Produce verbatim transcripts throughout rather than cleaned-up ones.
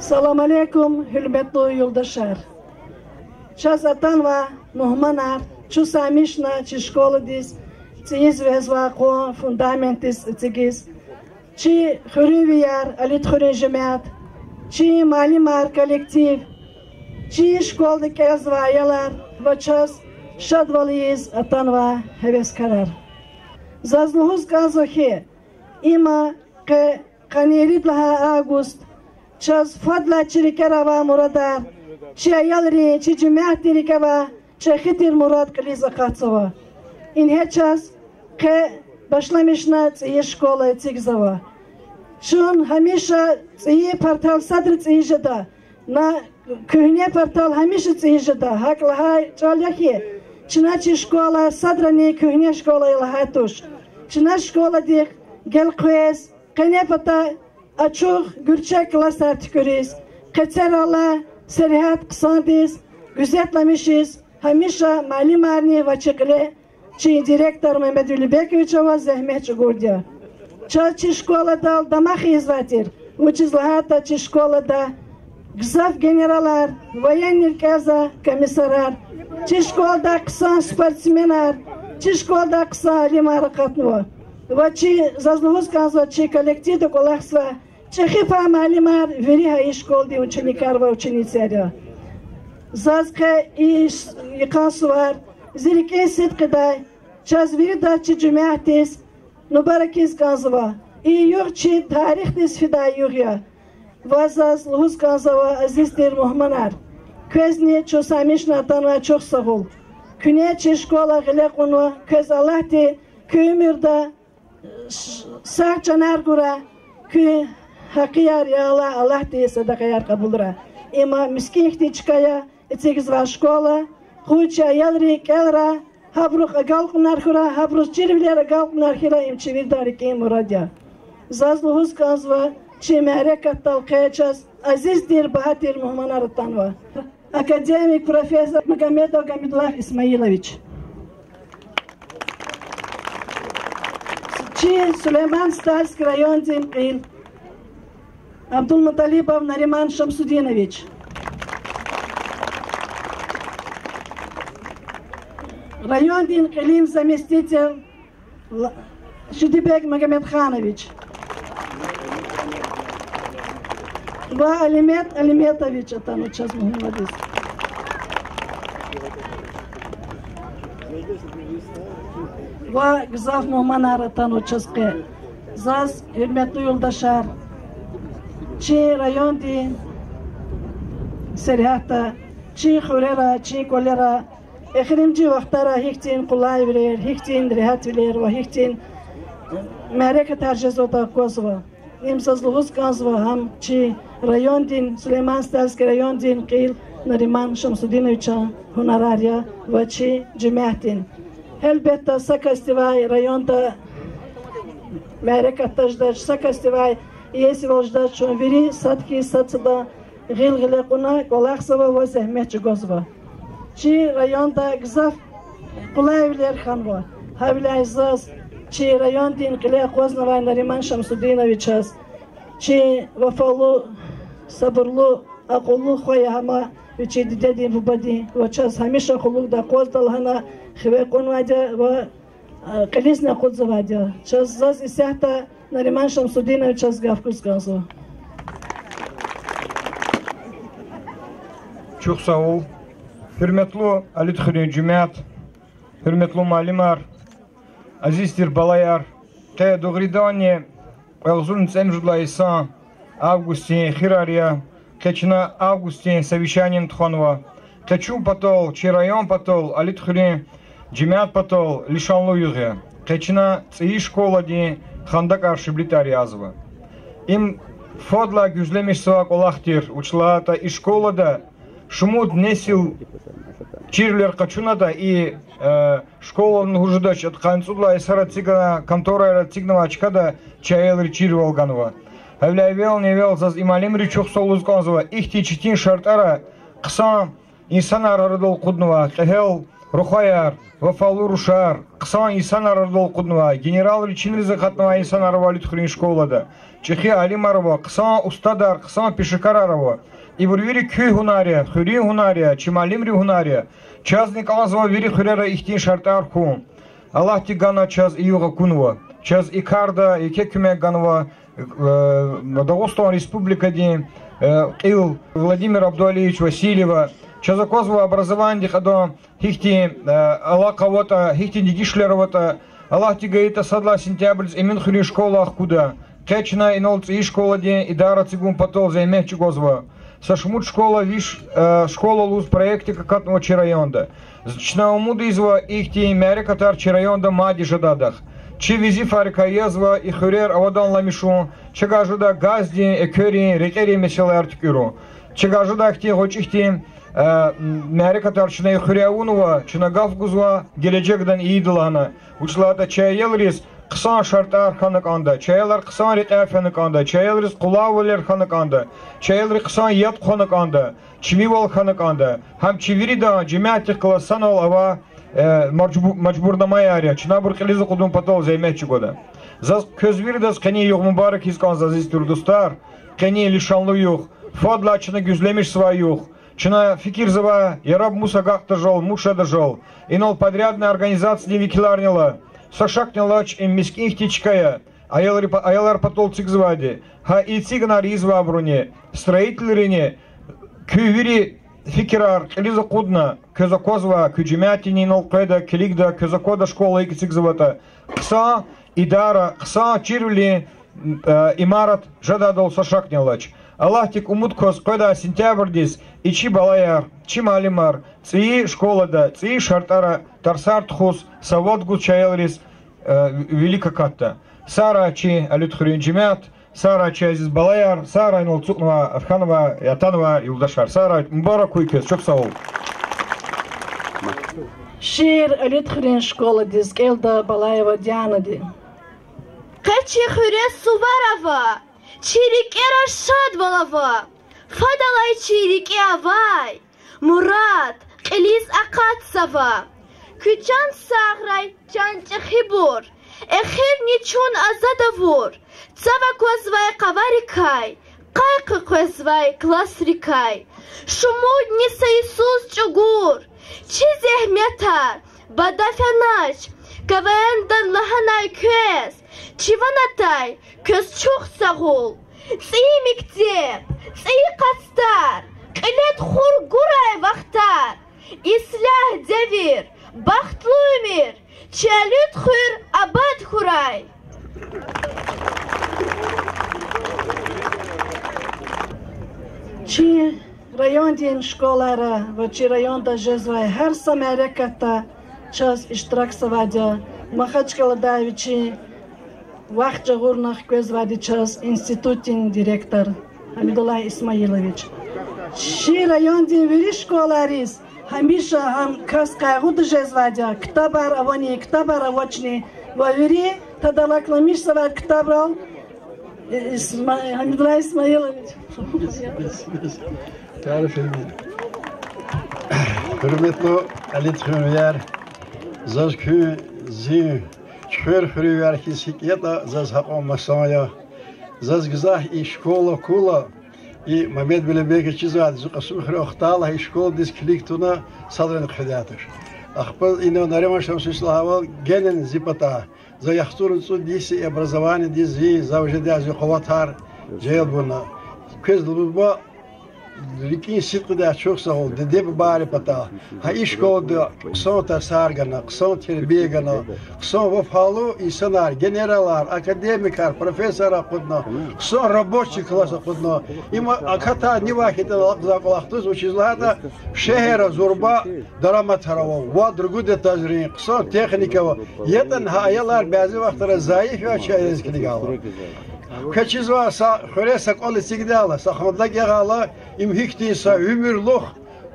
Салам алейкум, гьуьрметлу юлдашар! Чаз атанвай мугьманар, чун саймишна чи школадиз цӀийиз вегьезвай къван, фундаментдиз эцигиз, чи хуьруьнвияр, Алидхуьруьн жемят, чи муаллимар, коллектив, чи школада кӀелзавай аялар ва чаз шадвал ийиз атанвай гьевескарар. Заз лугьуз кӀанзава хьи, има къе къанни ирид лагьай август, чаз фадлай чи рикӀера авай мурадар, чи аялрин, чи жемятдин рикӀе авай чӀехи тир мурад кьилиз акъатзава. Ингье чаз къе башламишна цӀийи школа эцигзава. Чун гьамиша цӀийи партал садра цӀийи жеда, на куьгьне партал гьамиша цӀийи жеда. ГьакӀ лагьай чӀал я хьи, чна чи школа садрани куьгьне школа я лагьай туш. Чна школадихъ гелкъвез, къене патай ачух гуьрчег классар туькӀуьриз, къецералай сергьят хъсандиз гуьзетламишиз гьамиша муаллимарни ва чи кьиле чи директор Мамед Велибекович ава, зегьмет чӀугурди я. Чаз чи школадал дамах ийизвай тир, вучиз лагьайтӀа чи школада гзаф генералар, военныйр кӀелзавай комиссарар, чи школада хъсан спортсменар, чи школада хъсан алимар акъатнава. Ва чи, заз лугьуз кӀанзава, чи коллективда кӀвалахзавай чӀехи пай муаллимар вири гьа и школадин ученикар ва ученицаяр я. Заз къе и йикъан сувар зи рикӀин сидкьидай, чаз виридаз чи жемятдиз мубаракиз кӀанзава. И югъ чи тарихдиз фидай югъ я. Ва заз лугьуз кӀанзава, азиз тир мугьманар, квезни чун саймишна атанвай чухсагъ хьуй. Куьне чи школа гъиле кьунва, квез Аллагьди куь уьмуьрда сагъ чанар гурай, куь гьакъияр яла Аллагьди садакьаяр кьабулрай. Има мискӀин хьтин чка я, эцигзавай школа, къуй чи аялри кӀелрай, гьабурухъ агалкьунар хьурай, гьабуруз чирвилер агалкьунар хьурай, им чи виридан рикӀин мурад я. Заз лугьуз кӀанзава, чи мярекатдал къе чаз азиз тир, багьа тир мугьманар атанва. Академик, профессор Магомедов Гамидуллагь Исмаилович. Чи Сулейман-Стальский райондин кьил Абдулмуталибов Нариман Шамсудинович. Райондин кьилин заместитель Л-, Шидибег Магомедханович ва Алимет Алиметович атанва чаз мугьманар. Ва гзаф мугьманар атанва чаз къе. Заз, гьуьрметлу юлдашар, чи райондин сергьятда, чи хуьрера, чи кӀвалера эхиримжи вахтара гьихьтин къулайвилер, гьихьтин регьятвилер ва гьихьтин мярекатар жезватӀа аквазва. Им заз лугьуз кӀанзава гьам чи райондин, Сулейман-Стальский райондин кьил Нариман Шамсудиновичан гьунарар я ва чи жемятдин. Гьелбетда, са касдивай районда мярекатда жедач, са касдивай иесивал жедач, чун вири сад хьиз сад-садан гъил гъиле кьуна кӀвалахзава ва зегьмет чӀугвазва. Чи районда гзаф къулайвилер хьанва. Гьавиляй заз чи райондин кьиле акъвазнавай Нариман Шамсудиновичаз, чи вафалу, сабурлу, акьуллу хва я гьам, вичин дидедин, бубадин, ва чаз гьамиша къуллугъда акъвазда лагьана хиве кьунвайди я ва кьилизни акъудзавайди я. Чаз, заз исятда Нариман Шамсудиновичаз гаф гуз кӀанзава. Чухсагъул, гьуьрметлу Алидхуьруьн жемят, гьуьрметлу муаллимар, азиз тир балаяр, къе дугъриданни кьве агъзурни цӀемуьжуьд лагьай йисан августдин эхирар я, къе чна августдин совещанини тухванва. Къе чун патал, чи район патал, Алидхуьруьн жемят патал лишанлу югъ я. Къе чна цӀийи школадин хандакӀар, шиблитӀар язва. Им фадлай гуьзлемишзавай кӀвалах тир, вучиз лагьайтӀа и школада шумуд несил чирвилер къачунатӀа, и школа лугьуз жедач, ада къанни цӀуд лагьай йисара эцигна, конторайра эцигнавай чкада чи аялри чирвал ганва. Гьавиляй эвелни-эвел заз и муаллимриз чухсагъул лугьуз кӀанзава, ихьтин четин шартӀара хъсан инсанар арадал акъуднава, кьегьал рухваяр, вафалу рушар, хъсан инсанар арадал акъуднава, генералрин чинриз акъатнавай инсанар ава Алидхуьруьн школада. чӀехи алимар ава, хъсан устадар, хъсан пешекарар ава. Ибур вири куь гьунар я, хуьруьн гьунар я, чи муаллимрин гьунар я. Чазни кӀанзава вири хуьрера ихьтин шартӀар хьун. Аллагьди гана чаз и югъ акунва. Чаз и карда еке куьмек ганва, э, Дагъустан Республикадин, э, кьил Владимир Абдуалиевич Васильева. Чаз аквазва образованидин кьадан гьихьтин, э, алакъа аватӀа, гьихьтин дегишвилер аватӀа. Аллагьди гайитӀа, сад лагьай сентябрдиз Эминхуьруьн школа хкуда. Къе чна инал ЦӀийи школадин идара эцигун патал зегьмет чӀугвазва. Са шумуд школа виш, э, школа лугьуз проектдик акатнава чи районда. Чна умуд ийизва ихьтин мярекатар чи районда мадни жедайдахъ. Чи везифайрикай язва и хуьрер аваданламишун, чавай жедай газдин, экверин, рекьерин месэлаяр туькӀуьрун. Чавай жедай хьтин гъвечӀи хьтин, э, мярекатар чна и хуьре авунва, чна гаф гузва гележегдани ийида лагьана. Вучиз лагьайтӀа чи аялриз хъсан шартӀар хьана кӀанда, чи аялар хъсан рекьяй фена кӀанда, чи аялриз къулайвилер хьана кӀанда, чи аялри хъсан яд хъвана кӀанда, чимивал хьана кӀанда. Гьам чи виридан жемятдихъ галаз санал авай, э, мажбу-, мажбурнамаяр я, чна абур кьилиз акъудун патал зегьмет чӀугвада. Заз квез виридаз къенин югъ мубарак ийиз кӀанзава, азиз тир дустар, къенин лишанлу югъ, фадлай чна гуьзлемишзавай югъ, чна фикирзавай, яраб мус агакьда жал, мус жеда жал. Инал подрядный организациядин векиларни ала, са шакни алач, им мискӀин хьтин чка я, аялри па-, аялар патал эцигзавайди. Гьа и эцигунар ийизвайбуруни, строителрини, куь вири фикирар кьилиз акъудна, квез аквазва, куь жемятдини инал къведа, килигда, квез аквада школа гьикӀ эцигзаватӀа. Хъсан идара, хъсан чирвилин, э, имарат жедайдал са шакни алач. Аллагьдик умуд кваз къведай сентябрдиз и чи балаяр, чи муаллимар ЦӀийи школада, ЦӀийи шартӀара тарсар тухуз, савад гуз чи аялриз, э, вилик акатда. Сагърай чи Алидхуьруьн жемят, сагърай чи азиз балаяр, сагърай инал ацукьнавай, хьанвай, атанвай юлдашар. Сагърай, мубарак хьуй квез, чухсагъул. Шиир Алидхуьруьн школадиз, кӀелда Балаева Дианади. Къе чи хуьре сувар ава, чи рикӀера шадвал ава, фадалай чи рикӀе авай мурад кьилиз акъатзава. Куь чан сагърай, чан чӀехибур, эхирни чун азад авур, цав аквазвай къаварикай, къай къекъвезвай классрикай, шумудни са йисуз чӀугур, чи зегьметар бада фенач, КВН-дан лагьанай квез, чи ван атай квез чухсагъул. ЦӀийи мектеб, цӀийи къацдар, кьиле тухур гурай вахтар, ислягь девир, бахтлу уьмуьр, чи Алидхуьр абад хьурай. Чи райондин школайра ва чи районда жезвай гьар са мярекатда чаз иштиракзавайди я Махачкъаладай вичин вахт жагъурна хквезвайди чаз институтдин директор Гьамидуллагь Исмаилович. Чи райондин вири школайриз гьамиша гьам кас къайгъуда жезвайди я, ктабар авани, ктабар авачни, ва вири тадалакламишзавай ктабрал, э, Исма-, Гьамидуллагь Исмаилович. Гьуьрметлу Алидхуьруьнвияр, заз куьн зи Чуьхвер хуьруьнвияр хьиз гьикӀ ятӀа, заз гьакьван масан я. Заз гзаф и школа акурла, и Мамед Белебеков чизвайди, зи Кьасумхуьре ахтайла, и школадиз килиг туна, садрани хъфидай туш. Ахпа ина Нариман Шамсуевич лагьайвал, генани зи патай, за яхцӀурни цӀуд йис и образованидиз зи, за уже дязи къуватар желб авуна. Квез лугьузва, рикӀин сидкьидай чухсагъул диде-бубайрин патай. Гьа и школада хъсан тарсар гана, хъсан тербия гана, хъсан вафалу инсанар, генералар, академикар, профессорар акъудна, хъсан рабочий класс акъудна. Им акатайни вахида алакьзавай кӀвалах туш, вучиз лагьайтӀа шегьерра зурба дараматар ава, вад-ругуд этажрин хъсан техника ава. ЯтӀани гьа аялар бязи вахтара зайиф я, чи аялриз килигайла. Квез чизва, са хуьре са кӀвал эцигдайла, са хандакӀ ягъайла, им гьихьтин са уьмуьрлух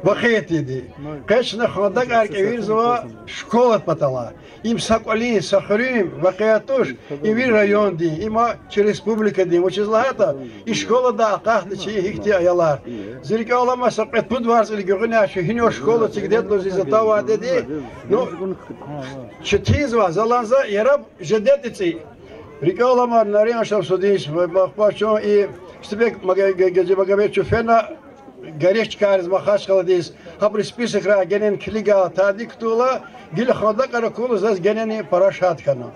вакъиа тирди. Къе чна хандакӀар кӀевирзава школадин патала. Им са кӀвалин, са хуьруьн вакъиа туш, им вири райондин, им чи республикадин, вучиз лагьайтӀа и школада акъатна чи гьихьтин аялар. Зи рикӀел алама, са кьвед-пуд варз или гуьгъуьниз чи гьинай школа эцигдайди лугьуз зи затӀ авайди я. Ну, четинзава, заланза яраб жедайди цӀи. РикӀел алама, Нариман Шамсудинович, ва, ва, ва чун и Степан Мага-, Га-, Гаджимагомедович, чун фена Герек чкайриз, Махачкъаладиз, гьабурун списокра генани килига, тади кутула, гила хандакӀар акуна, заз генани пара шад хьана.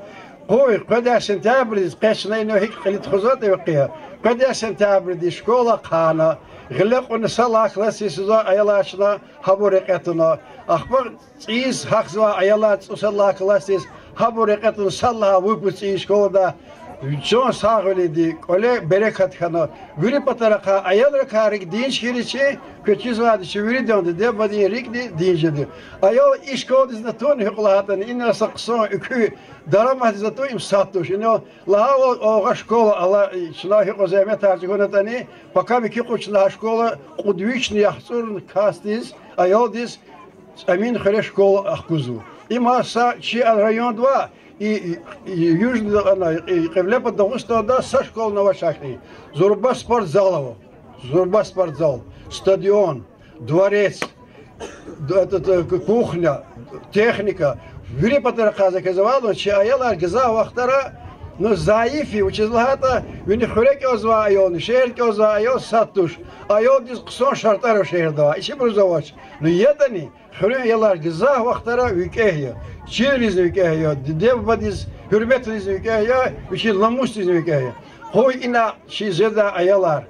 Къуй, къведай сентябрдиз, къе чна инал гьикӀ кьиле тухузватӀа векъи я, къведай сентябрдиз школа ахъайна, гъиле кьуна са лагьай классдиз физвай аялар чна гьабур рекье туна. Ахпа цӀийиз гьахьзавай аялар цӀусад лагьай классдиз, гьабур рекье туна, сад лагьай выпуск цӀийиз школадай. Чун сагъвилиди, кӀвале берекат хьана. Вири патарихъай аялрикай рикӀ динж хьайи чи, квез чизвайди, чи виридан диде-бубадин рикӀди динж жеди. Аял и школадиз атуна, гьикӀ лагьайтӀани, инал са хъсан, экуь дараматдиз атун им сад туш. Инал лагьайвал, агъа школа ала, чна гьикьван зегьметар чӀугунатӀани, пака михьи кьуд чна гьа школа кьуд вишни яхцӀурни касдиз, аялдиз Эмин хуьре школа ахкузва. Има са чи районда ва и, и, и Южный, ана, и Кьиблепатан Дагъустанда са школани авач ахьтин. Зурба спортзал ава. Зурба спортзал, стадион, дворец, д-, этот, э, ку-, кухня, техника. Вири патарихъай за квез ава лугьун, чи аялар гзаф вахтара, ну, зайиф я, вучиз лагьайтӀа вини хуьре кӀелзавай аялни шегьерда кӀелзавай аял сад туш. Аялдиз хъсан шартӀар ава шегьерда авай, ичибуруз авач. Ну, ятӀани хуьруьн аялар гзаф вахтара викӀегь я. Чилеризни викӀегь я, диде-бубадиз гьуьрметдизни викӀегь я, вичин намусдизни викӀегь я. Къуй ина чи жедай аялар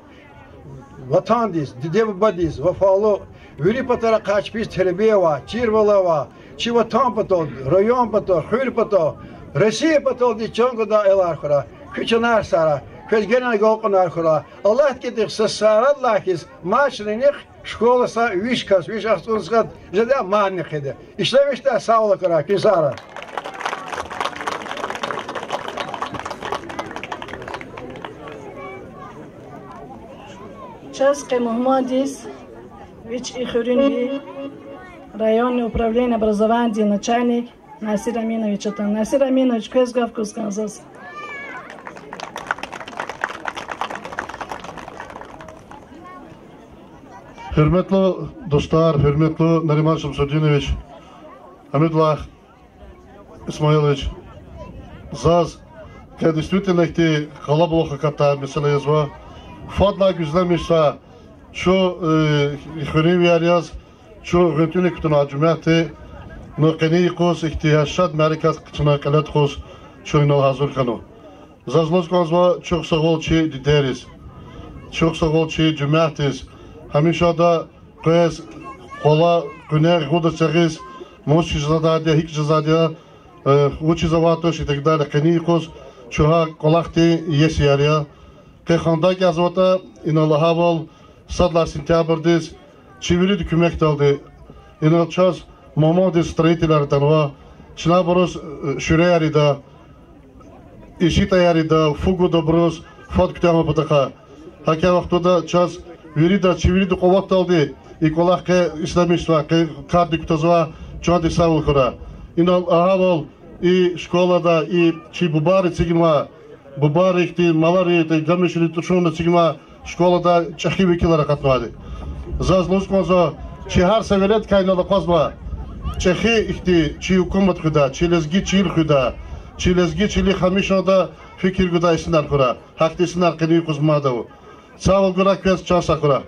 ватандиз, диде-бубадиз вафалу, вири патарихъай чпиз тербия авай, чирвал авай, чи ватан патал, район патал, хуьр патал, Россия паталди чан гудай аялар хьурай. Куь чанар сагърай, квез генани агалкьунар хьурай. Аллагьдин кӀитӀихъ са сарадлай хьиз мачни нихъ школа са виш кас, виш яхцӀурни сад жедай мадни хъийида. Ишлемишдай сагъвал акурай куьн сагърай. Чаз къе мугьмандиз вич и хуьруьнви районный управление образованиядин начальник Насир Аминович атана. Насир Аминович, квез гаф гуз кӀанзава заз. Гьуьрметлу дустар, гьуьрметлу Нариман Шамсудинович, Гьамидуллагь Исмаилович, заз къе действительно ихьтин къалабулух акатдай месэла язва. Фадлай гуьзлемишзава чун, э, хуьруьнвияр яз, чун гъуьнтӀуьна кутунвай жуьмятди, ну, къенин юкъуз ихьтин шад мярекат чна кьиле тухуз, чун инал гьазур хьанва. Заз лугьуз кӀанзава, чухсагъул чи дидейриз, чухсагъул чи жуьмятдиз, гьамишанда къвез, къвалав, къуьне агъуз эгъуз, мус жезвайди я, гьикӀ жезвайди я, э, вучиз авай туш и так далее, къенин юкъуз чун гьа кӀвалахдин иесияр я. Къе хандак язватӀа, инал лагьайвал, сад лагьай сентябрдиз чи виридан куьмекдалди, инал чаз мугьмандин строителар атанва, чна абуруз, э, шуьреяр ийида, ишитӀаяр ийида, фу гуда абуруз, фад куьтягьун патахъай. ГьакӀ вахтунда чаз вирида, чи виридан къуватдалди и кӀвалах къе ишлемишзавай, къе кардик кутазвай чандин сагъвал хьурай. Инал лагьайвал, и школада и чи бубайри эцигнавай, бубайри ихьтин малари, гамишуни, тушуни эцигнавай школада чӀехи векилар акъатнавайди. Заз лугьуз кӀанзава, чи гьар са веледдикай инал акъвазнавай чӀехи ихьтин чи гьукумат хуьдай, чи лезги чил хуьдай, чи лезги чилихъ гьамишанда фикир гудай инсанар хьурай. Гьахьтин инсанар къенин юкъуз мад ава. Сагъвал гурай квез, чан сагъ хьурай.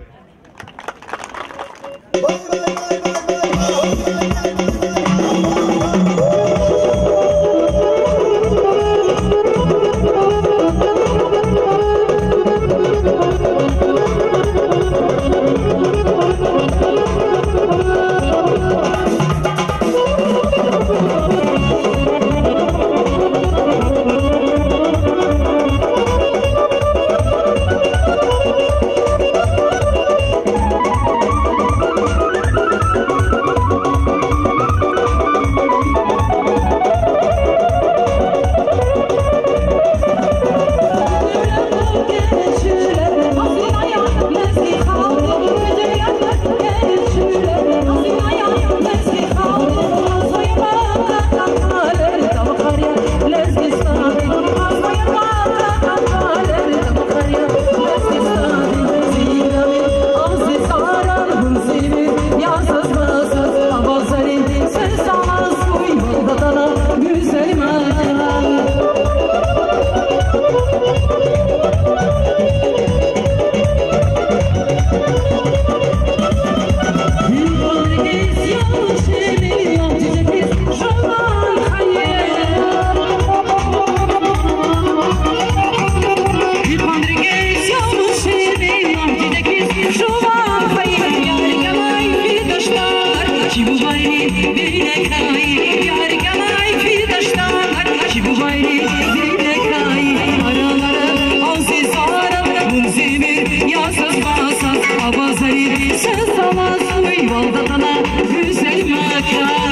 Сес алаз уйвалда атана гуьзел макан.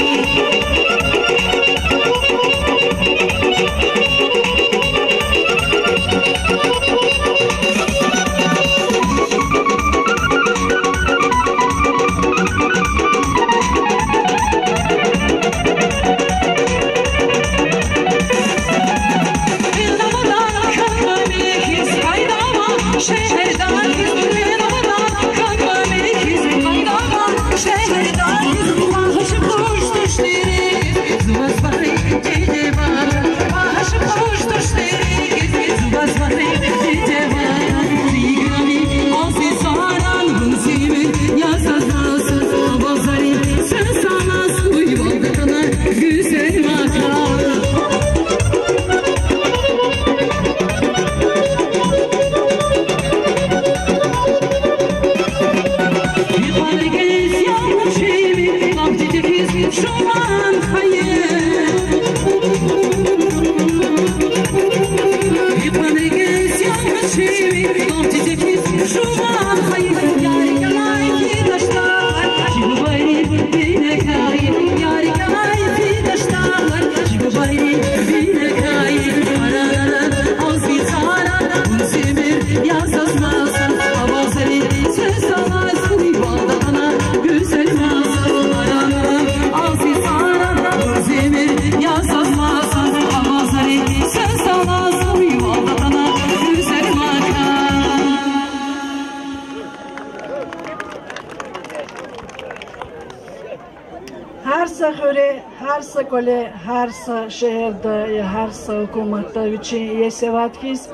Гьар са хуьре, гьар са кӀвале, гьар са шегьерда я гьар са гьукуматда вичин иеси авайд хьиз,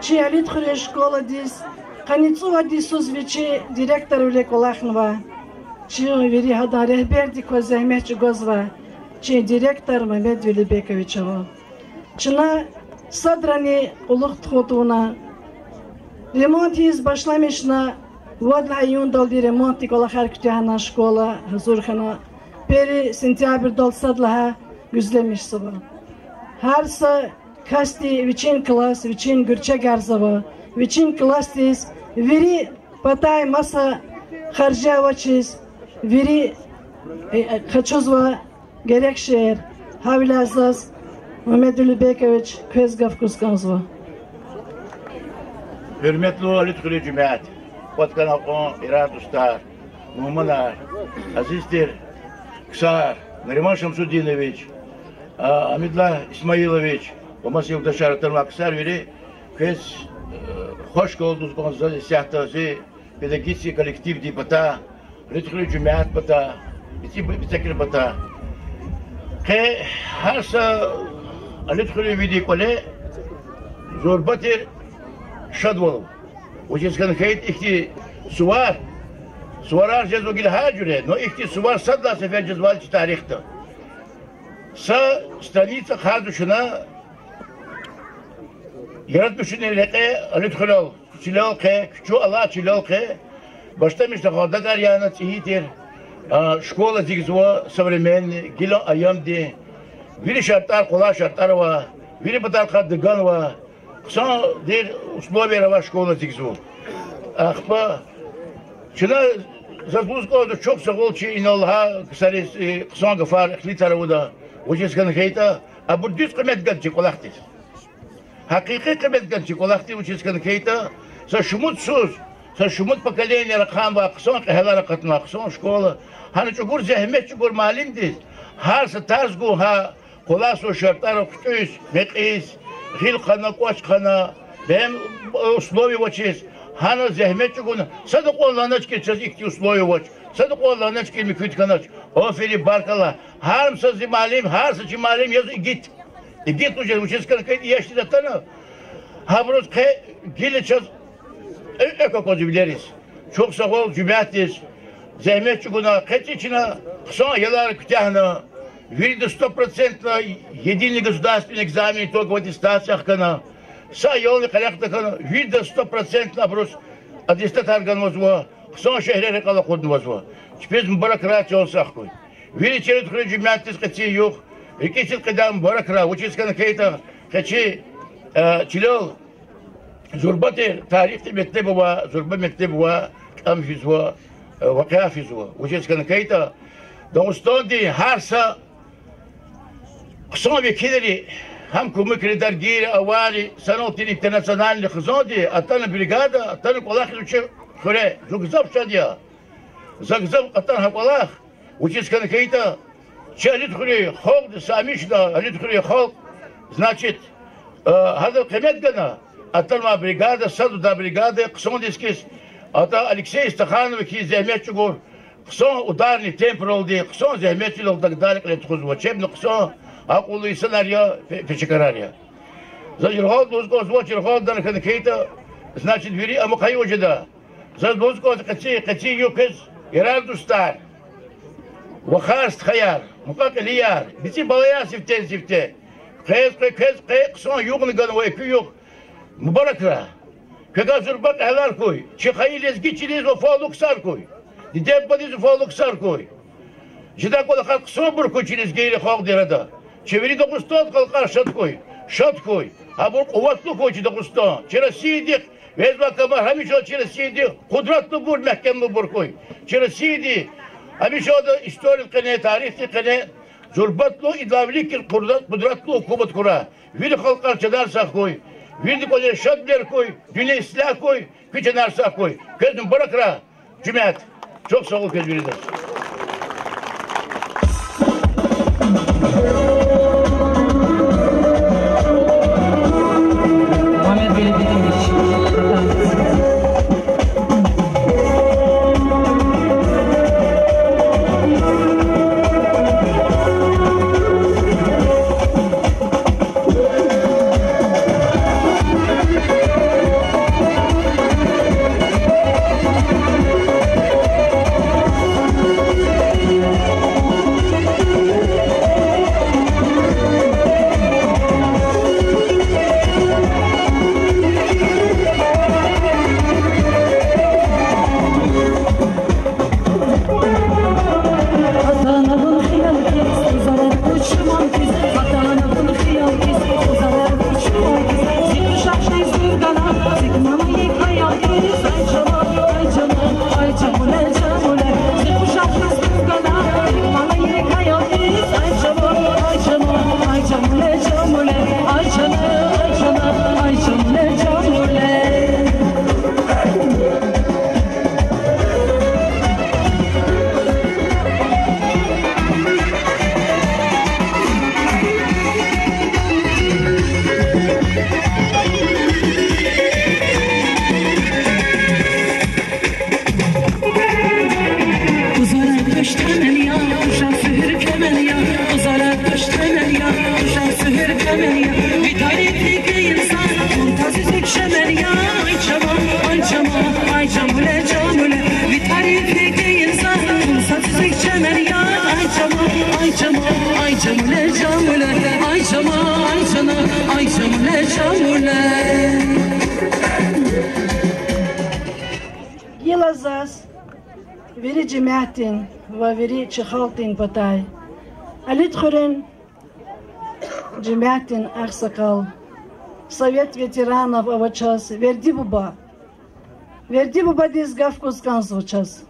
чи Алидхуьруьн школадиз къанни цӀувад йисуз вичи директорвиле кӀвалахнавай, чи вири гьадан регьбердик кваз зегьмет чӀугвазвай чи директор Мамед Велибекович ава. Чна садрани кьулухъ тухун тавуна, ремонт ийиз башламишна, вад лагьай июндалди ремонтдин кӀвалахар куьтягьна, школа гьазур хьана, первый сентябрдал сад лагьай гуьзлемишзава. Гьар са касди вичин класс, вичин гуьрчегар ава, вичин классдиз вири патай маса харжи авачиз, вири, э, э, къачузва герек шейэр. Гьавиляй заз, Мамед Велибекович, квез гаф гуз кӀанзава. Гьуьрметлу Алидхуьруьн жемят, кӀватӀ хьана кьван ярар-дустар, мугьманар, азиз тир ксар, Нариман Шамсудинович, а, Амидуллагь Исмаилович ва маса юлдашар, атанвай ксар вири, квез, э, хуш калдуз кӀанзава заз исятда зи педагогический коллективдин патай, Алидхуьруьн жемятдин патай, бицӀи-, бицӀекрин патай. Къе гьар са Алидхуьруьнвидин кӀвале зурба тир шадвал ава. Вучиз хьана хьайитӀа ихьтин сувар, суварар жезва гила гьар жуьре, но ихьтин сувар сад лагьай сефер жезвайди чи тарихда. Са страница хъхьарзава чна яратмишунин рекье Алидхуьрел, чилел къе, куьче алай чилел къе, башламишна халдакӀар яна цӀийи тир, а, школа эцигзава современный, гила аямдин, вири шартӀар, къулай шартӀар ава, вири патарихъай таганва, хъсан тир условияр авай школа эцигзава. Ахпа чна, заз лугьуз кӀанзава, чухсагъул чи инал лагьай ксариз, э, хъсан гафар, ихтилатар авуртӀа, вучиз хьана хьайитӀа, абур дуьз къимет гана чи кӀвалахдиз. Гьакъикъи къимет гана чи кӀвалахдиз, вучиз хьана хьайитӀа, са шумуд йисуз, са шумуд поколенияр ахъанвай хъсан кьегьалар акъатнавай хъсан школа, гьана чӀугур зегьмет чӀугур муаллимдиз, гьар са тарс гун гьа къулай йисуз шартӀар хъуьтӀуьз, мекьиз, гъил хъана, кӀвач хъана, бегьем условия авачиз, гьана зегьмет чӀугуна, сада кьван лагьанач хьи чаз ихьтин условия авач, сада кьван лагьанач хьи муькуьд хьанач, аферин, баркалла, гьар са зи муаллим, гьар са чи муаллим яз игит. Игит лугьуз жез, вучиз хьана хьайитӀа яшдиз атана, гьабуруз къе гила чаз э-, экв аквазва вилериз. Чухсагъул жемятдиз, зегьмет чӀугуна, къе цӀи чна хъсан аялар куьтягьна, вирида сто процентный единый государственный экзамен, итоговый аттестация хкана, са аялни къерехдакана, вирида сто процентный абуруз аттестатар ганвазва, хъсан шегьрерихъ элкъуьрнавазва. Чпиз мубаракрай чан сагъ хьуй. Вири чи Алидхуьруьн жемятдиз къенин югъ, рикӀиз кьидай мубаракрай, вучиз хьана хьайитӀа, къе чи, э, чилел зурба тир тарихдин мектеб ава, зурба мектеб ава, кӀам физва, вакъиа физва. Вучиз хьана хьайитӀа, Дагъустандин гьар са хъсан векилри, гьам кумукри, даргийри, авайри, санал тир интернациональный хизанди атана бригада, атана кӀвалахиз вичин хуьре. Зун гзаф шад я. За гзаф атана гьа кӀвалах, вучиз хьана хьайитӀа, чи Алидхуьруьн халкьди са амишна, Алидхуьруьн халкь, значит, гьадаз къимет гана, атанвай бригада, сад удар бригада хъсандиз хьиз, атӀа Алексей Стаханован хьиз зегьмет чӀугур, хъсан ударный темпралди, хъсан зегьметдал дагъдани кьиле тухузва, чебни хъсан акьуллу инсанар я, пе-, пешекарар я. Заз яргъал лугьуз кӀанзава, яргъал гана хьана хьайитӀа, значит, вири амукьайвал жеда. Заз лугьуз кӀанзава, къенин, къенин юкъуз, ярар-дустар, вахар-стхаяр, мукьва-кьилияр, бицӀи балаяр сифте-сифте, квез, квез, квез къе хъсан югъни ганва, экуь югъ мубаракрай. Квекай зурба кьегьалар хьуй, чи хайи лезги чилиз вафалу ксар хьуй, диде-бубадиз вафалу ксар хьуй. Жедай кӀвалахар хъсанбур хьуй чи лезгийрин халкьдин арада. Чи вири Дагъустандин халкьар шад хьуй, шад хьуй. Абур къуватлу хьуй чи Дагъустан. Чи Россиядихъ везвай камар гьамиша чи Россияди къудратлубур, мягькемлубур хьуй. Чи Россияди гьамиша ада историядин къене, тарихдин къене зурбатлу, идалай вилик къудра-, къудратлу гьукумат хьурай. Вири халкьар чанар сагъ хьуй, виридан кӀвалера шадвилер хьуй, дуьнья ислягь хьуй, куь чанар сагъ хьуй. Квез мубаракрай, жемят. Чухсагъул квез виридаз. Гила заз вири жемятдин ва вири чи халкьдин патай Алидхуьруьн жемятдин агъсакъал, Совет ветеранов авачаз Верди буба. Верди бубадиз гаф гуз кӀанзава чаз.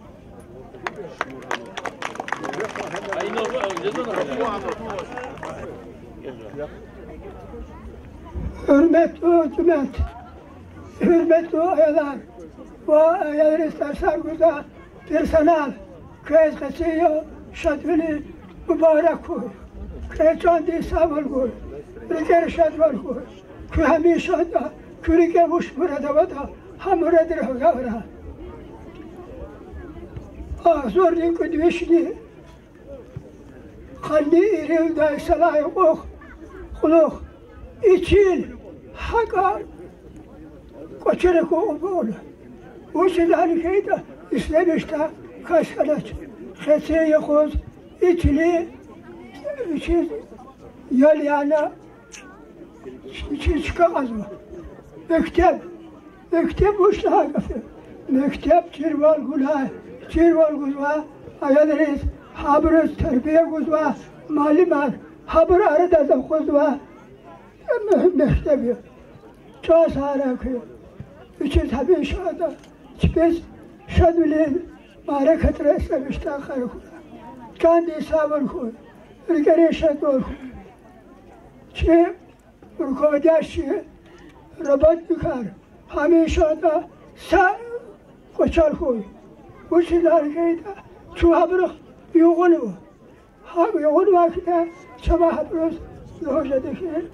Гьуьрметлу жемят, гьуьрметлу аялар ва аялриз тарсар гузвай персонал, квез къенин шадвилин мубарак хьуй. Квез чандин сагъвал гуй, рикӀера шадвал хьуй. Куьн гьамиша, куь рикӀе вуч мурад аватӀа, гьа мурадрихъ агакьрай. Агъзурни кӀуьд вишни къанни ирилдай са лагьай кьулухъ, кьулухъ и чил гьакӀа кӀвачерик акьурла, вучиз лагьана хьайитӀа, ишлемишдай кас хьанач. Къенин юкъуз и чилин, вичиз ял яна, чи-, чи-, чка кьазва. Мектеб, мектеб вуч лагьай гаф я? Мектеб чирвал гузвай, чирвал гузвай аялриз, гьабуруз тербия гузвай муаллимар, гьабур арадиз акъудзавай ме-, мектеб я. ЧӀал сагърай куь. Вичиз гьамиша ада чпиз шадвилин Мярекатра са виштӀа хьана хьуй. Чандин сабур хьуй, рикӀерин шадвал хьуй. Чи руководящий работникар гьамиша ада са кӀвачел хьуй. Вучиз лагьайтӀа чун гьабурухъ югъунва. Гьа югъунвай хьайитӀа, чавай гьабуруз лугьуз жеда хьи,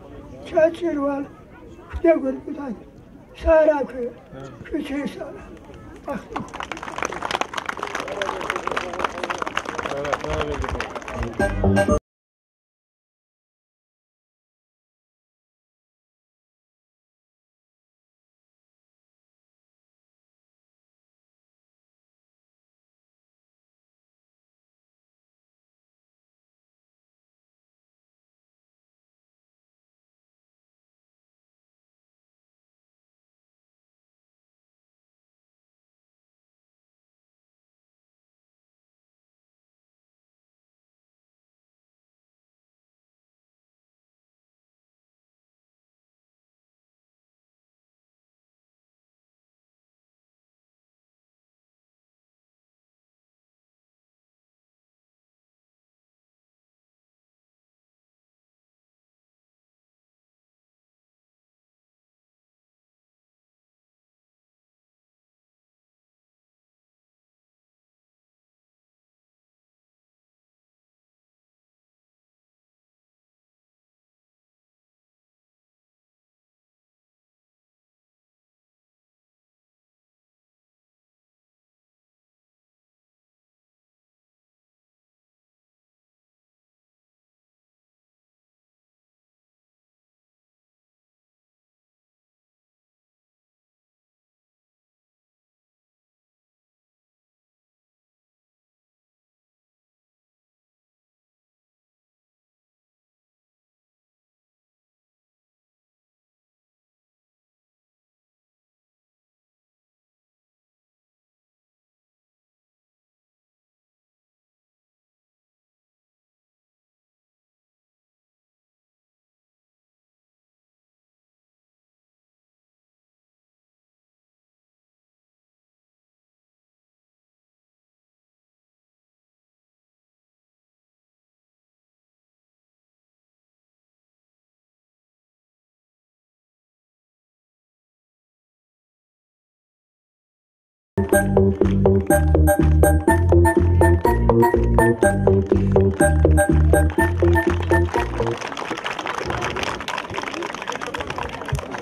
чаз чирвал куьтягь гудай. Сагърай куьн, куьн чир сагърай. Ахпа.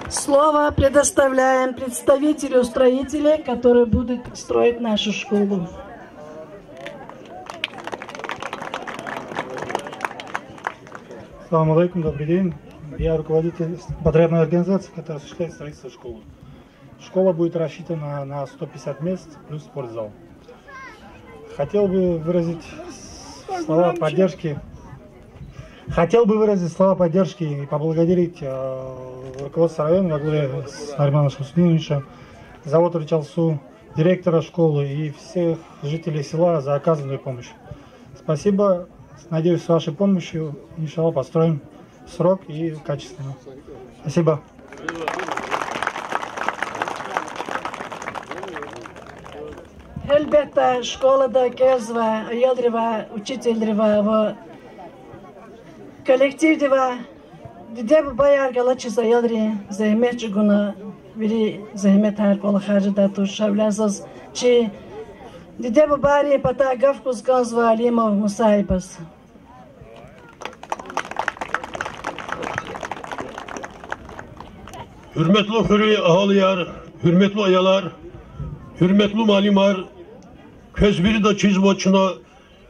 Слово предоставляем представителю строителей, который будет строить нашу школу. Салам алейкум, добрый день. Я руководитель подрядной организации, которая осуществляет строительство школы. Школа будет рассчитана на сто пятьдесят мест плюс спортзал. Хотел бы выразить слова поддержки. Хотел бы выразить слова поддержки и поблагодарить, э, руководство района во главе с Нариманом Шамсудиновичем, завод Рычалсу, директора школы и всех жителей села за оказанную помощь. Спасибо. Надеюсь, с вашей помощью, иншаллах, построим в срок и качественно. Спасибо. Гьелбетда, школада кӀелзавай аялривай, учительривай ва коллективдивай диде-бубаяр галачиз аялрин зегьмет чӀугуна, вири зегьметар кӀвалахар жедай туш. Гьавиляй заз чи диде-бубайрин патай гаф гуз кӀанзава Алимов Мусаибаз. Гьуьрметлу хуьруьн агьалияр, гьуьрметлу аялар, гьуьрметлу муаллимар, квез виридаз чизва чна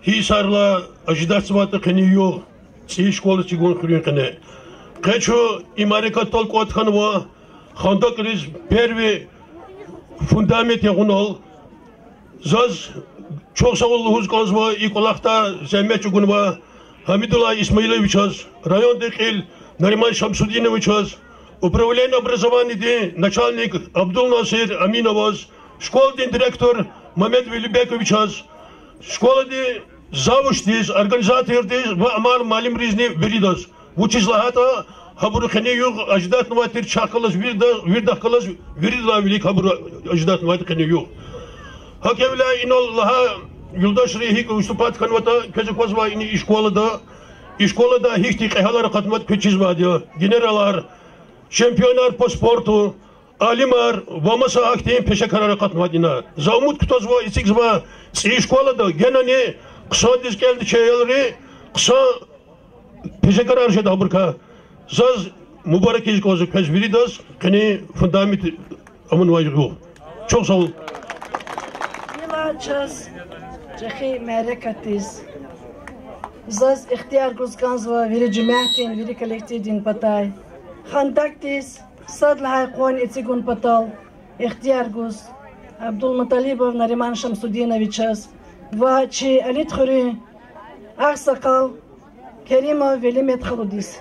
гьи йисарилай аждатзавайди къенин югъ цӀийи школа эцигун хуьруьн къене. Къе чун и мярекатдал кӀватӀ хьанва, хандакӀариз первый фундамент ягъунал. Заз чухсагъул лугьуз кӀанзава и кӀвалахда зегьмет чӀугунвай Гьамидуллагь Исмаиловичаз, райондин кьил Нариман Шамсудиновичаз, управление образованиядин начальник Абдулнасир Аминоваз, школадин директор Мамед Велибековичаз, школадин завучдиз, организатордиз ва амай муаллимризни виридаз. Вучиз лагьайтӀа гьабуру къенин югъ аждатнавай тир чахъ галаз вирида, виридахъ галаз виридалай вилик гьабуру аждатнавайди къенин югъ. ГьакӀ хьайила инал лагьай юлдашри гьикӀ выступать хьанватӀа, квез аквазвай ина и школада, и школада гьихьтин кьегьалар акъатнаватӀа квез чизвайди я. Генералар, чемпионар по спорту, алимар ва маса гьахьтин пешекарар акъатнавайди я ина. За умуд кутазва эцигзавай цӀийи школада генани хъсандиз кӀелдачир аялри хъсан пешекарар жеда абурукай. Заз мубаракиз кӀанзава квез виридаз къенин фундамент авунвай югъ. Чухсагъул. Гила чаз чӀехи мярекатдиз заз ихтияр гуз кӀанзава вири жемятдин, вири коллективдин патай хандакдиз сад лагьай къван эцигун патал ихтияр гуз Абдулмуталибов Нариман Шамсудиновичаз ва чи Алидхуьруьн агъсакъал Керимов Велимет халудиз.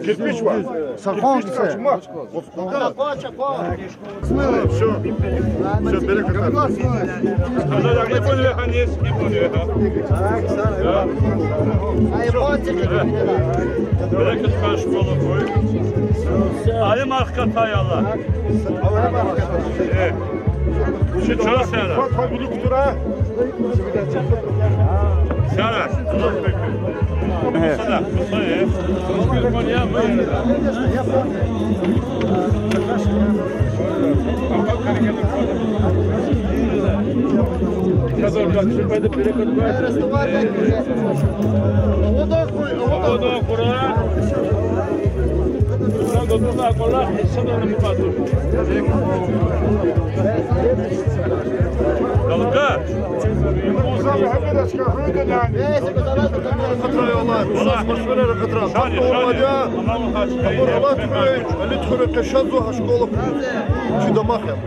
Кирпич ваъ. Сафон кирпич ваъ. Все. Все, берекат. Берекат хьуй, школа хьуй. Алимар хкатдай, Аллагь. Э. Чи чан сара. Сара.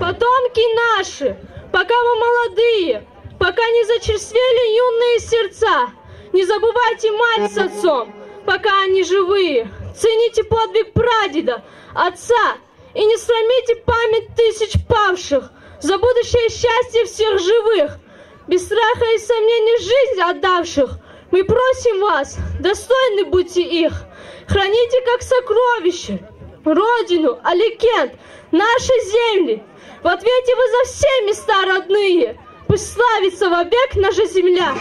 Потомки наши, пока вы молодые, пока не зачерствели юные сердца, не забывайте мать с отцом, пока они живые. Цените подвиг прадеда, отца, и не сломите память тысяч павших за будущее счастье всех живых, без страха и сомнений жизнь отдавших. Мы просим вас, достойны будьте их, храните как сокровище Родину, Аликент, наши земли. В ответе вы за все места родные. Пусть славится вовек наша земля.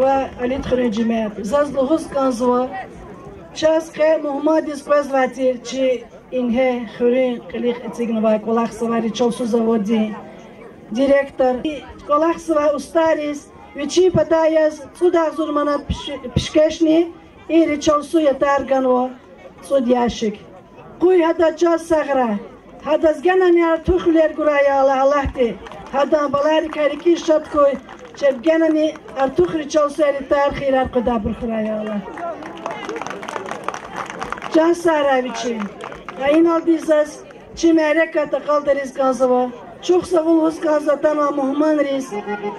Ва Алидхуьруьн жемят, заз лугьуз кӀанзава, чаз къе мугьмандиз къвезвай тир чи ингье хуьруьн кьилихъ эцигнавай кӀвалахзавай ричалсу заводдин директор, кӀвалахзавай устӀарриз вичин патай яз цӀуд агъзур манат пиш-, пишкешни и ричалсу ятар ганва цӀуд ящик. Къуй гьадаз чан сагърай. Гьадаз генани артухвилер гурай, я Аллагь, Аллагьди гьадан баларикай рикӀиз шад хьуй, чеб генани артух ричалсуяр, ятар хийирар къведайбур хьурай, я Аллагь. Чан сагърай вичин. Ва иналди заз чи мярекат акьалтӀариз кӀанзава. Чухсагъул лугьуз кӀанзава атанвай мугьманриз,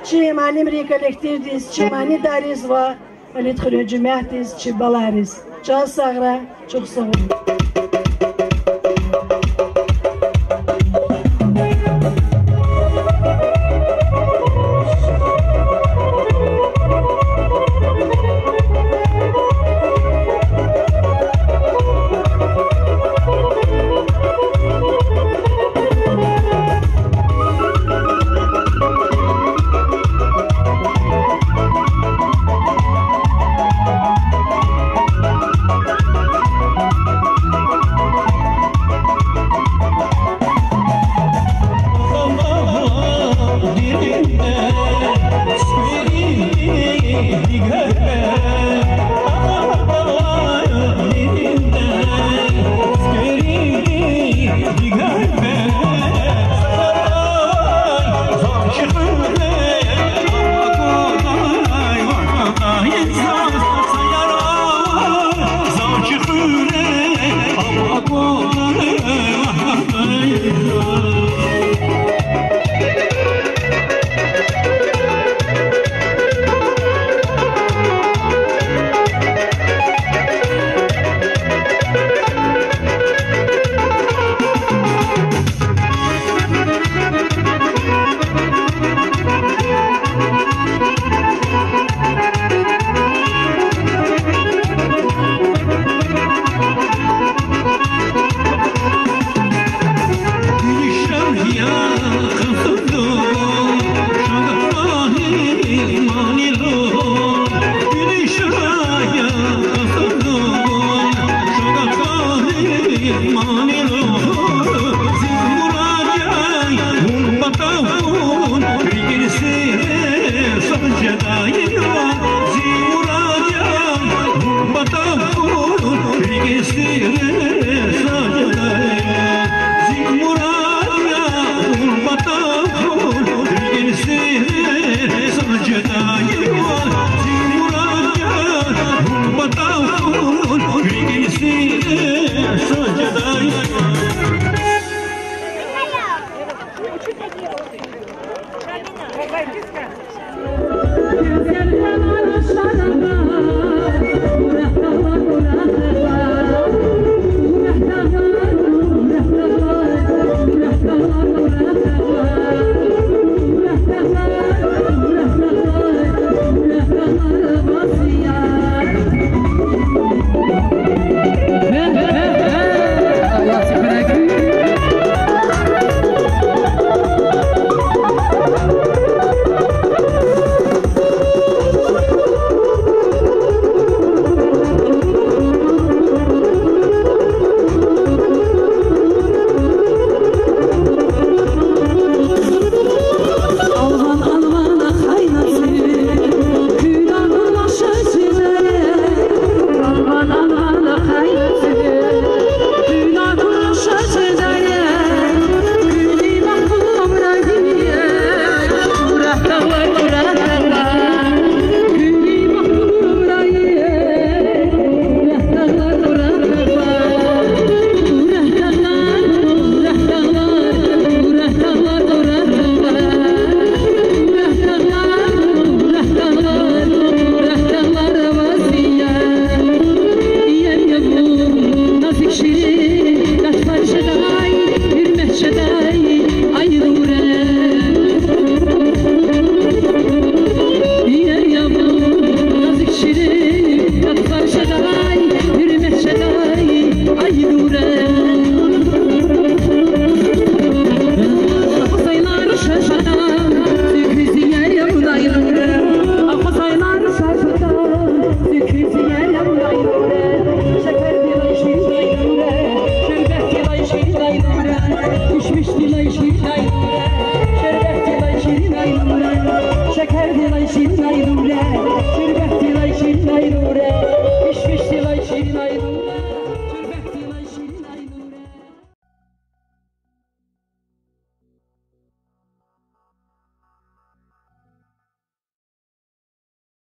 чи муаллимрин коллективдиз, чи манидарриз ва Алидхуьруьн жемятдиз, чи балайриз. Чан сагърай, чухсагъул.